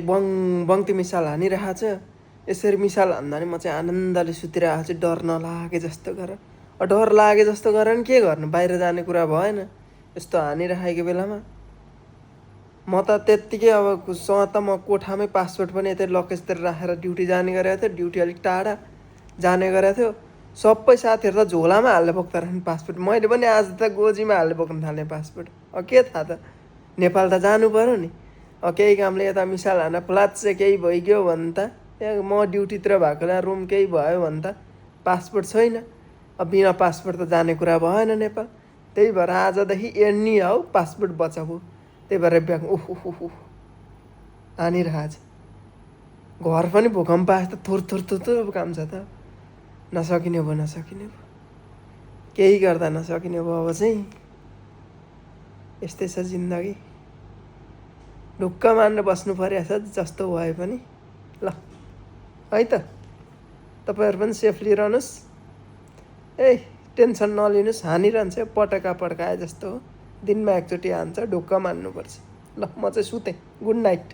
बङ बङ त्यो मिसाल हानिरहेको छ। यसरी मिसाल हान्दा नि म चाहिँ आनन्दले सुतिरहेको छु, डर नलागे जस्तो गर। डर लागे जस्तो गर नि के गर्नु, बाहिर जाने कुरा भएन यस्तो हानिराखेको बेलामा। म त त्यत्तिकै अब त म कोठामै पासपोर्ट पनि यतै लकेजतिर राखेर ड्युटी जाने गरेको थियो। ड्युटी अलिक टाढा जाने गरेको थियो। सबै साथीहरू त झोलामा हालेर बोक्दा रहेछन् पासपोर्ट। मैले पनि आज त गोजीमा हालेर बोक्न थालेँ पासपोर्ट। के थाहा त, नेपाल त जानु पऱ्यो नि। केही कामले यता मिसाल हान्न प्लाच्चे केही भइगयो भने त, त्यहाँ म ड्युटीतिर भएको बेला रुम केही भयो भने त पासपोर्ट छैन। बिना पासपोर्ट त जाने कुरा भएन नेपाल। त्यही भएर आजदेखि एड्नी हौ पासपोर्ट बचाऊ। त्यही भएर ब्याग हानिरहेछ। घर पनि भूकम्प आए त थुर थुर थुर थुर काम्छ त। नसकिने भयो, नसकिने भयो, केही गर्दा नसकिने भयो। अब चाहिँ यस्तै छ जिन्दगी। ढुक्क मानेर बस्नु परेको छ जस्तो भए पनि। ल है त, तपाईँहरू पनि सेफली रहनुहोस्। टेन्सन नलिनुहोस्, हानिरहन्छ पटका पड्काए जस्तो हो। दिनमा एकचोटि हान्छ, ढुक्क मान्नुपर्छ। ल म चाहिँ सुतेँ, गुड नाइट।